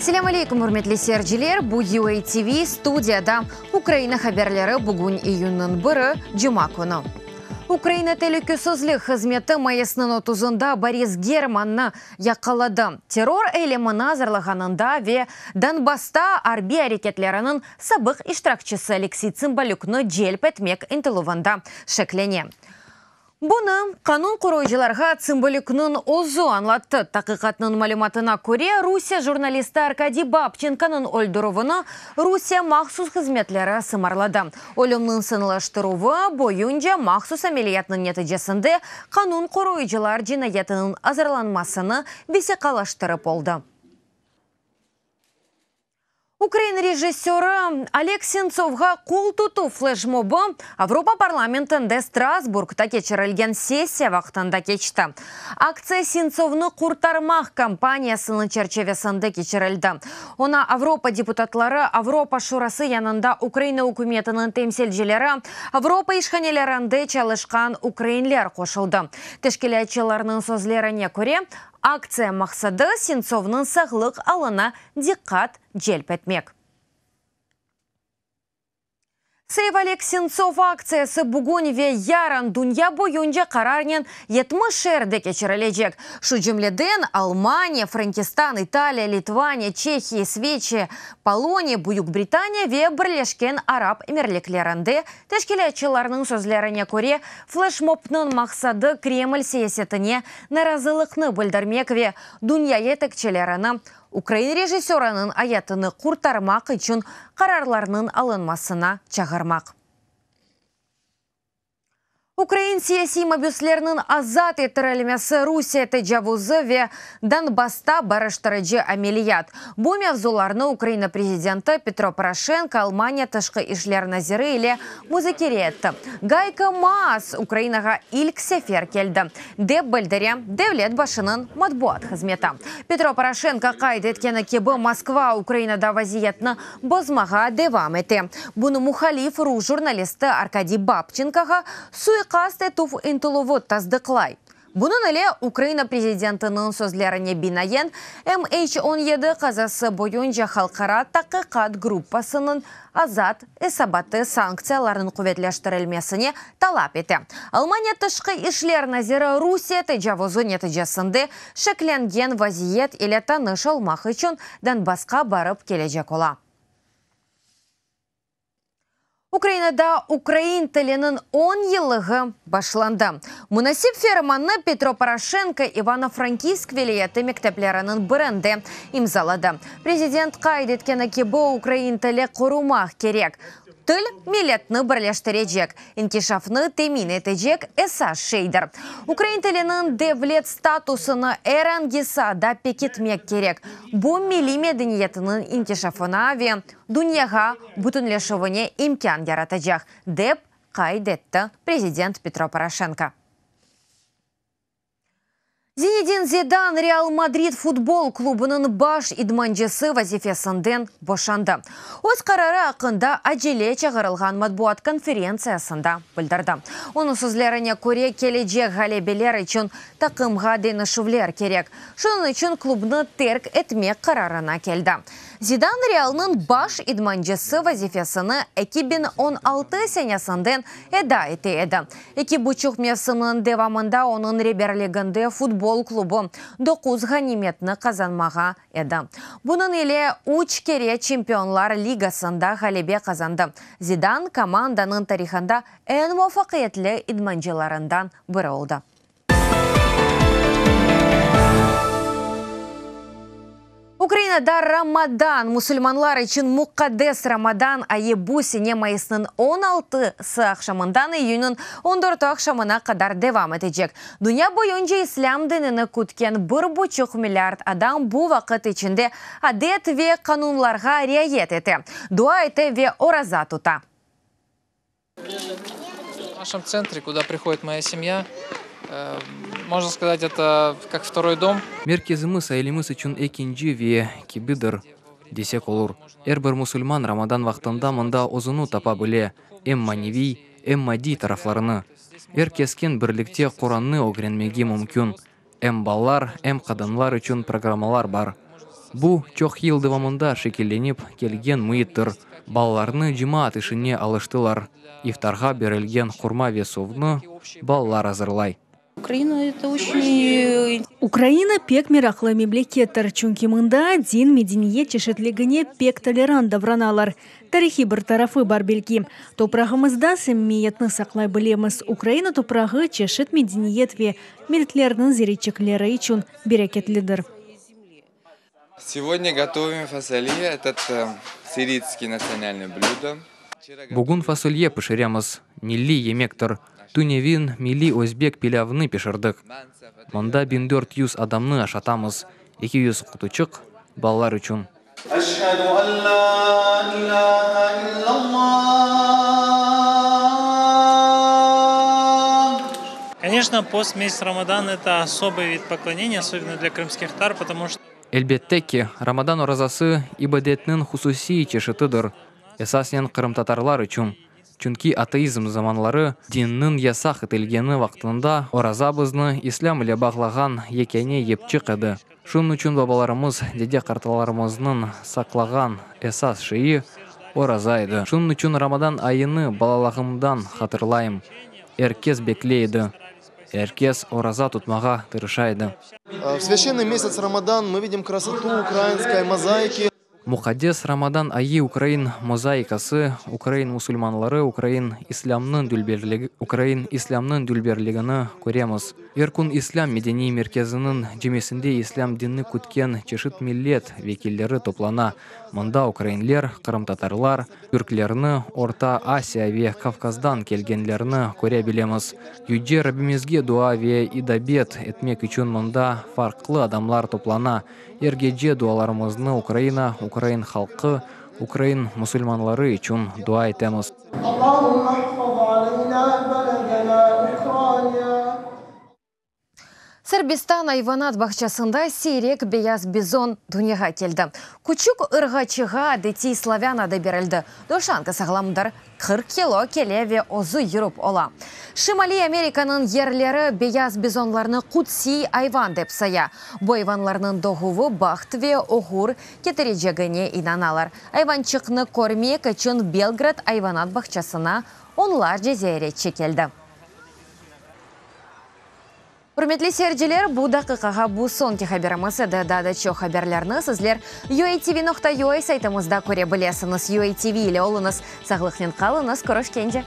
Selâm aleyküm, ürmetli seyirciler! Bu UA TV, studiyada Ukraina haberleri, bugün iyünniñ biri, cuma künü. Ukraina telükesizlik hızmeti mayısnıñ otuzında Boris Germannı yaqaladı. Terror eylemini azırlağanında ve Donbassta arbiy areketleriniñ sabıq iştirakçisi Oleksiy Tsımbalüknı celp etmek ıntıluvında şeklene. Bunı qanun qoruyıcılarğa Tsımbalüknıñ özü añlattı. Taqiqatnıñ malümatına köre, Rusiye jurnalisti Arkadiy Babçenkonıñ öldürüvini Rusiye mahsus hızmetleri sımarladı. Ölümniñ sıñlaştıruvı boyunca mahsus ameliyatnıñ neticesinde qanun qoruyıcılar cinayetiniñ azırlanmasını vesiqalaştırıp oldı. Ukrain rejissörı Oleg Sentsovğa qol tutuv fleşmobı Avropa parlamentinde Strasburgda keçirilgen sessiya vaqtında keçti. Aktsiya Sentsovnı qurtarmaq kampaniyasınıñ çerçivesinde keçirildi. Oña Avropa deputatları, Avropa Şurası yanında Ukraina ükümetiniñ temsilcileri, Avropa işhanelerinde çalışqan ukrainler qoşuldı. Teşkilâtçılarnıñ sözlerine köre, aktsiya maqsadı, Sentsovnıñ sağlıq alına diqqat celp etmek. Save Oleg Sentsov aktsiyası bugün ve yarın dünya boyunca qararnen 70 şeerde keçirilecek. Şu cümleden, Almaniya, Frenkistan, İtaliya, Litvaniya, Çehiya, İsveçiya, Poloniya, Büyük Britaniya ve Birleşken Arap Emirliklerinde. Teşkilâtçılarnıñ sözlerine köre, fleşmobnıñ maqsadı Kreml siyasetine narazılıqnı bildirmek ve dünya yetekçilerini ukrain rejissörınıñ ayatını qurtarmaq içün qararlarnıñ alınmasına çağırmaq. Ukrain siyasiy mabüslerniñ azat ettirilmesi, Rusiye tecavuzı ve Donbassta barıştırıcı ameliyat, bu mevzularnı Ukraina prezidenti Petro Poroşenko Almaniya tışqı işler naziri ile muzakere etti. Gayko Maas Ukrainağa ilk sefer keldi, dep bildire devlet başınıñ matbuat hızmeti. Petro Poroşenko qayd etkeni kibi, Moskva Ukrainada vaziyetni bozmağa devam ete. Bunı muhalif rus jurnalisti Arkadiy Babçenkoğa suiqast etüv ıntıluvı tasdıqlay. Bunıñ ile Ukraina prezidentiniñ sözlerine binaen, MH 17 qazası boyunca halqara taqiqat gruppasınıñ azat esabatı sanktsiyalarnıñ quvetleştirilmesine talap ete. Almaniya tışqı işler naziri Rusiye tecavuzı neticesinde şeklengen vaziyet ile tanış olmaq içün Donbassqa barıp kelecek ola. Ukrainada ukrain tiliniñ on yıllığı başlandı. Munasip fermannı Petro Poroşenko İvano-Frankivsk vilâyeti mektepleriniñ birinde imzaladı. Prezident qayd etkeni kibi, ukrain tili qorumaq kerek. Til, milletni birleştirecek, inkişafnı temin etecek esas şeydir. Ukrain tiliniñ devlet statusını er angi saada pekitmek kerek. Bu, milliy medeniyetiniñ inkişafına ve dünyağa bütünleşüvine imkân yaratacaq, dep qayd etti prezident Petro Poroşenko. Zinedin Zidan Real Madrid futbol klubunıñ baş idmancısı vazifesinden boşandı. Öz qararı aqqında acele çağırılğan matbuat konferentsiyasında bildirdi. Onıñ sözlerine köre, kelecek ğalebeler içün taqımğa deñişüvler kerek, şunıñ içün klubnı terk etmek qararına keldi. Zidan Realnıñ baş idmancısı vazifesini 2016 senesinden eda ete edi. Eki buçuq mevsimniñ devamında onıñ reberliginde futbol klubu doquz ğanimetni qazanmağa edi. Bunıñ ile üç kere Çempionlar Ligasında ğalebe qazandı. Zidan, komandanıñ tarihında eñ muvafaqiyetli idmancılarından biri oldı. Ukrainada Ramadan, musulmanlar içün muqaddes Ramadan ayı bu sene mayısnıñ on altısı aqşamından iyünniñ on dörtü aqşamına qadar devam etecek. Dünya boyunca islâm dinini kütken bir buçuq milliard adam bu vaqıt içinde adet ve qanunlarğa riayet ete, dua ete ve oraza tuta. В нашем центре, куда приходит моя семья, можно сказать, это как второй дом. Merkezimiz ailemiz içün ekinci ve kibidir, desek olur. Er bir musulman Ramadan vaqtında mında özüni tapa bile, em maneviy, em maddiy taraflarını. Er kesken birlikte Qurannı ögrenmege mümkün. Em balalar, em qadınlar içün programmalar bar. Bu, çoq yıl devamında şekillenip kelgen müittir. Balalarnı cemaat işine alıştılar. İftarğa berilgen hurma ve suvnı balalar azırlay. Ukraina pek meraqlı memlekettir, çünki mında din, medeniyet çeşitligine pek tolerant davranalar. Tarihiy bir tarafı bar belki. Toprağımızda samimiyetni saqlay bilemiz. Ukraina toprağı çeşit medeniyet ve milletlerniñ zerreçikleri içün bereketlidir. Сегодня готовим фасолия, этот сирийский национальное блюдо. Bugün fasulye pişiremiz, milliy yemektir. Tünevin milliy özbek pilâvını pişirdik. Mında 1400 adamnı aşatamız, 200 qutuçıq, balalar içün. Eşhedü en lâ ilâhe illallah. Конечно, пост месяц Рамадан это особый вид поклонения, особенно для крымских татар, потому что Elbette ki, Ramadan orazası ibadetniñ hususiy çeşitidir, esasen qırımtatarlar içün. Çünki ateizm zamanları, dinniñ yasaq etilgeni vaqtında oraza bizni islâm ile bağlağan yekâne yipçik edi. Şunıñ içün babalarımız, dede-qartlarımıznıñ saqlağan esas şeyi oraza edi. Şunıñ içün Ramadan ayını balalığımdan hatırlayım. Er kes bekley edi. Er kes oraza tutmağa tırışa edi. В священный месяц Рамадан мы видим красоту украинской мозаики. Muqaddes Ramadan ayı ukrain mozaikası, ukrain musulmanları, ukrain islâmnıñ dülberligi, ukrain islâmnıñ dülberligini köremiz. Er kün İslâm medeniy merkeziniñ camisinde islâm dinini kütken çeşit millet vekilleri toplana. Mında ukrainler, qırımtatarlar, türklerni, Orta Asiya ve Kavkazdan kelgenlerni köre bilemiz. Yüce Rabbimizge dua ve idabet etmek içün mında farqlı adamlar toplana. Er gece dualarımıznı Ukraina, ukrain halqı, ukrain musulmanları içün dua etemiz. Sırbistan ayvanat bağçasında siyrek beyaz bizon dünyağa keldi. Küçük ırğaçığa adetiy slavân adı berildi. Duşanka sağlamdır, 40 kilo kele ve özü yürip ola. Şimaliy Amerikanıñ yerlileri beyaz bizonlarnı qutsiy ayvan dep saya. Bu ayvanlarnıñ doğuvı baht ve oğur ketirecegine inanalar. Ayvançıqnı körmek içün Belgrad ayvanat bağçasına onlarca ziyaretçi keldi. Ürmetli seyirciler, bu daqiqağa bu soñki haberimiz edi. Daa da çoq haberlerni sizler uatv.ua saytımızda köre bilesiñiz. UATV ile oluñız, sağlıqnen qalıñız, körüşkence.